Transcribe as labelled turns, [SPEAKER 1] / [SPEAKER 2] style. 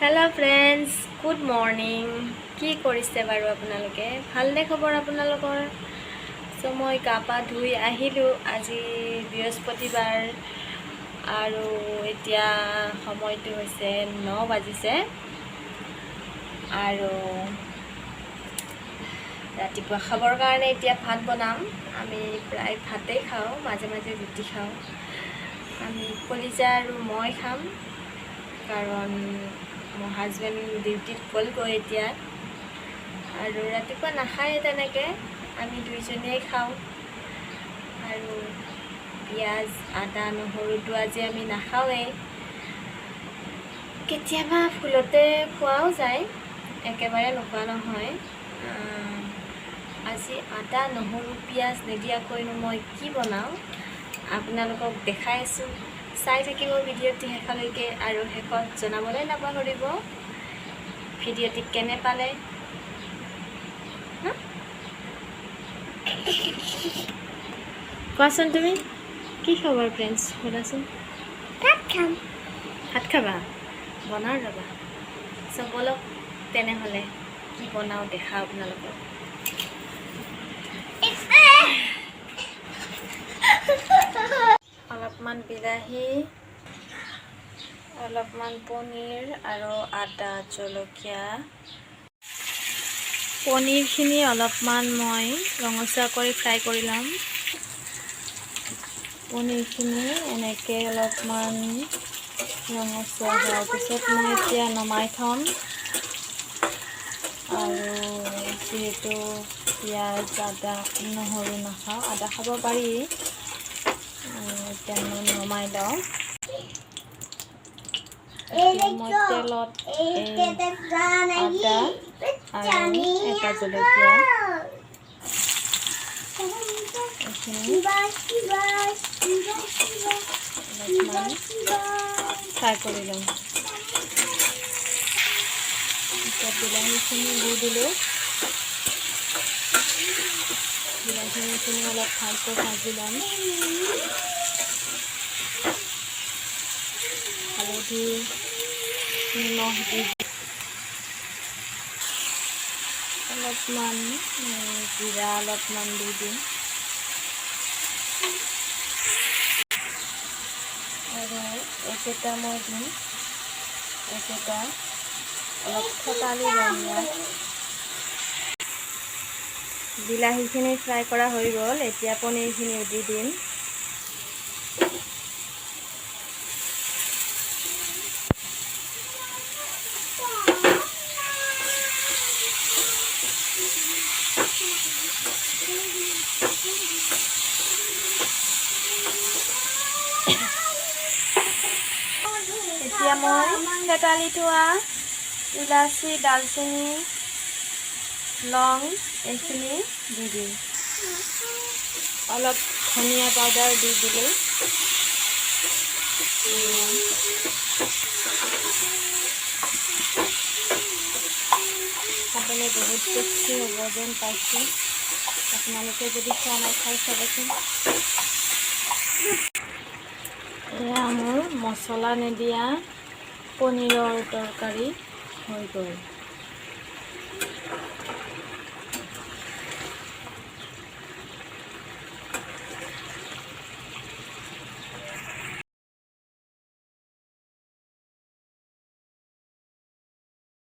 [SPEAKER 1] Hello' friends, good morning. কি কৰিছে বাৰু আপোনালোকে? ভালনে খবৰ আপোনালোকৰ? চ' মই গা পা ধুই আহিলোঁ। আজি বৃহস্পতিবাৰ আৰু এতিয়া সময়টো হৈছে 9 বাজিছে আৰু ৰাতিপুৱা খাবৰ কাৰণে এতিয়া ভাত বনাম। আমি প্ৰায় ভাতেই খাওঁ, মাজে মাজে ৰুটি খাওঁ। আমি কলিজা আৰু মই খাম, কাৰণ মোৰ হাজবেণ্ড ডিউটিত গ'লগৈ এতিয়া আৰু ৰাতিপুৱা নাখায় তেনেকৈ, আমি দুইজনীয়ে খাওঁ। আৰু পিঁয়াজ, আদা, নহৰুটো আজি আমি নাখাওঁৱেই। কেতিয়াবা ভুলতে খোৱাও যায়, একেবাৰে নোখোৱা নহয়। আজি আদা, নহৰু, পিঁয়াজ নিদিয়াকৈনো মই কি বনাওঁ, আপোনালোকক দেখাই আছোঁ। চাই থাকিব ভিডিঅ'টি শেষলৈকে আৰু শেষত জনাবলৈ নাপাহৰিব ভিডিঅ'টি কেনে পালে। হা? কোৱাচোন, তুমি কি খবৰ ফ্ৰেণ্ডছ, সোধাচোন।
[SPEAKER 2] ভাত খাম।
[SPEAKER 1] ভাত খাবা? বনাওঁ ৰ'বা। চ' ব'লক তেনেহ'লে, কি বনাওঁ দেখাওঁ আপোনালোকক। অলপমান বিলাহী, অলপমান পনীৰ আৰু আদা, জলকীয়া। পনীৰখিনি অলপমান মই ৰঙচুৱা কৰি ফ্ৰাই কৰি ল'ম। পনীৰখিনি এনেকৈ অলপমান ৰঙচুৱা হোৱাৰ পিছত মই এতিয়া নমাই থ'ম। আৰু যিহেতু পিঁয়াজ, আদা, নহৰু নাখাওঁ, আদা খাব পাৰি। এতিয়া মই নমাই লওঁ। এতিয়া মই তেলত এই আদা আৰু এটা জলকীয়া এইখিনি অলপমান ফ্ৰাই কৰি ল'ম। এতিয়া বিলাহীখিনি দি দিলোঁ। বিলাহীখিনি অলপ ভালকৈ ভাজি ল'ম। হালধি, নিমখ দি অলপমান জিৰা অলপমান দি দিম। আৰু এইকেইটা মই দিম। এইকেইটা অলপ থেতালি ল'ম ইয়াত। বিলাহীখিনি ফ্ৰাই কৰা হৈ গ'ল। এতিয়া পনীৰখিনি দি দিম। এতিয়া মই থেতালি থোৱা ইলাচি, ডালচেনি, লং এইখিনি দি দিম। অলপ ধনিয়া পাউডাৰ দি দিলোঁ। খাবলৈ বহুত টেষ্টি হ'ব যেন পাইছোঁ। আপোনালোকে যদি খোৱা নাই, খাই চাবচোন। এয়া মোৰ মছলা নিদিয়া পনীৰৰ তৰকাৰী হৈ গ'ল।